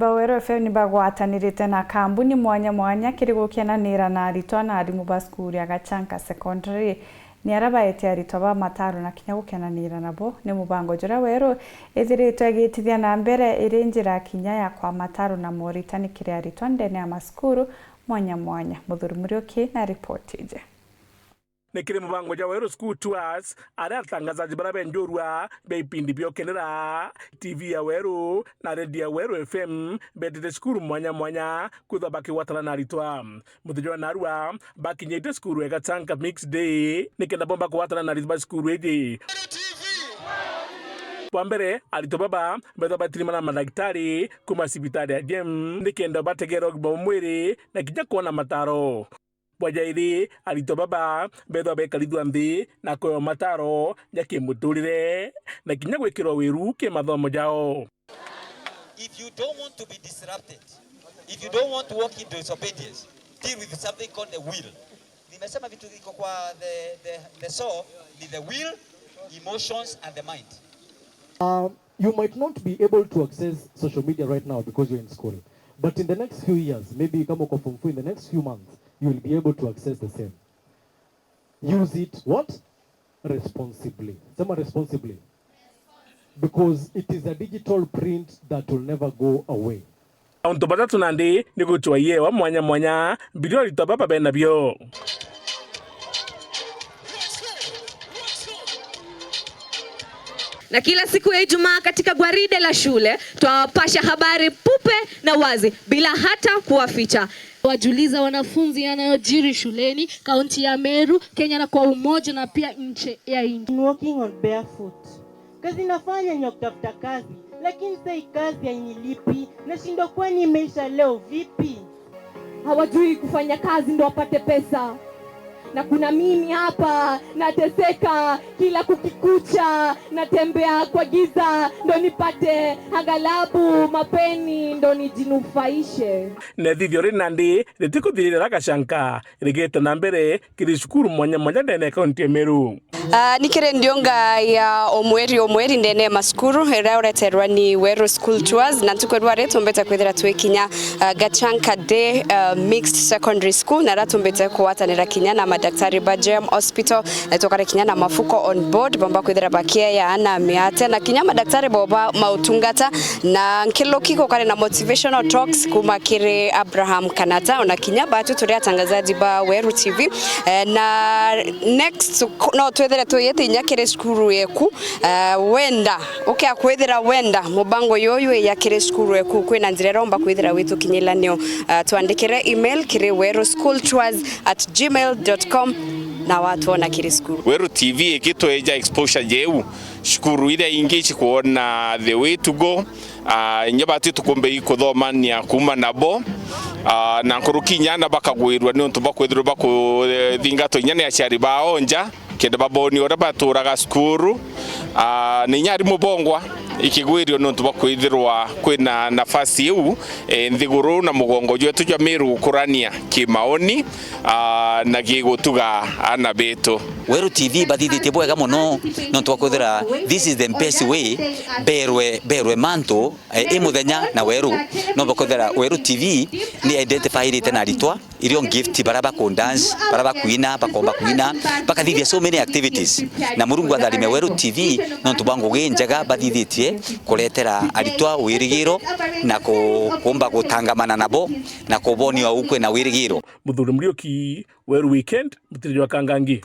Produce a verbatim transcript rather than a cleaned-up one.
Ba Weru F M ni bagwatanirite na kambuni mwanya mwanya kiri gukenanira na aritwa na arimu ba cukuru ya Gachanka Secondary. Ni aria baete aritwa ba mataro na kinya gukenanira nabo. Ni mubango juria Weru ithiritwe igitithia na mbere iri njira kinya ya kwa mataro na moritani kiri aritwa ndene ya macukuru mwanya mwanya. Muthuri Muriuki na ripoti iji. Ni kiri mubango jwa Weru School Tours, aria atangazaji baria be njorua bia ipindi bia ukenera, T V ya Weru na redio ya Weru F M betite cukuru mwanya mwanya kwithwa bakigwatana na aritwa. Muthenya jwa narua, bakinyite cukuru ya Gachanka Mixed Day, nikenda bomba kugwatana na aritwa ba cukuru iji. Bwa mbere, aritwa baba bethwa batirimana na madagitari kuma cibitari ya Jem, nikenda bategera ugima bwa mwiri na kinya kwona mataro. Bwa jairi, aritwa baba bethwa bekarithua nthi na kwewa mataro ja kimuturire na kinya gwikirwa wiru ki mathomo jao. If you don't want to be disrupted, if you don't want to walk in disobedience, deal with something called the will. Nimesema vitu iko kwa the, the, the soul, ni the will, emotions and the mind. Um, you might not be able to access social media right now because you're in school. But in the next few years, maybe kama uko form four, in the next few months, you will be able to access the same. Use it what? Responsibly. Sema responsibly. Because it is a digital print that will never go away. Mauntu batatu nandi ni gucwa iewa mwanya mwanya biria aritwa baba benabio. Na kila siku ya Ijumaa katika gwaride la shule, twawapasha habari pupe na wazi bila hata kuwaficha. Wajuliza wanafunzi yanayojiri shuleni, kaunti ya Meru, Kenya na kwa umoja na pia nje ya nchi. Walking on barefoot. Kazi nafanya ni ya kutafuta kazi, lakini sasa hii kazi hainilipi. Nashindwa, kwani imeisha leo vipi? Hawajui kufanya kazi ndo wapate pesa. Na kuna mimi hapa nateseka kila kukikucha, natembea kwa giza ndo nipate aghalabu mapeni ndo nijinufaishe. Na ithithio ri nandi ritikuthirira Gachanka rigite na mbere kiri cukuru mwanya mwanya ndene ya kaunti ya Meru. Ah, ni kiri ndiunga ya omweri omweri ndene ya macukuru iria ureterwa ni Weru School Tours, na ntuku irua ri tumbite kwithira twi kinya, ah, Gachanka Day, ah, Mixed Secondary School, na iria tumbite kugwatanira kinya na madaktari ba Jem Hospital, na tukare kinya na Mafuko on board, bomba kwithira bakieya ana miate, na kinya madaktari bo ba mautungata, na nkiluki gukare na motivational talks kuma kiri Abraham Kanata, ona kinya batu turi atangazaji ba Weru T V. Eh, na next, no twithire tuyite inya kiri cukuru yeku. Eh, wenda, ukia kwithira wenda mubango yuyu ya kiri cukuru yeku, kwina njira iria umba kwithira witukinyila nio. Eh, twandikire email kiri weruschooltours at gmail dot com na watwona kiri cukuru. Weru T V ikitweja exposure jeu, cukuru iria ingi cikwona the way to go. Ah, inya batu tukumbe ikuthomania kuuma nabo. Ah, na nkuruki inya ana bakagwirua niuntu bwa kwithirwa bakuthingatwa inya ni aciari bao nja, kenda babonia uria baturaga cukuru. Ah, na inya arimu bongwa ikigwirio niuntu bwa kwithirwa kwina nafasi iu, eh, nthiguru na mugongo jwetu jwa Meru gukurania kimaoni, ah, na gigutuga ana betu. Weru T V bathithitie bwega mono, nontu bwa kwithira this is the best way berwe, berwe mantu, eh, i muthenya na Weru. No bakwithira Weru T V ni identifyirite na aritwa, irio gift, bara baku dance, bara bakuina, bakomba kuina, bakathithia so many activities. Na Murungu atharime Weru T V, nontu bwa ngugi njega bathithitie kuretera aritwa wirigiro na ku-, kumba gutangamana nabo na kubonia uu kwina wirigiro. Muthuri Muriuki, Weru Weekend, mutiri jwa Kangangi.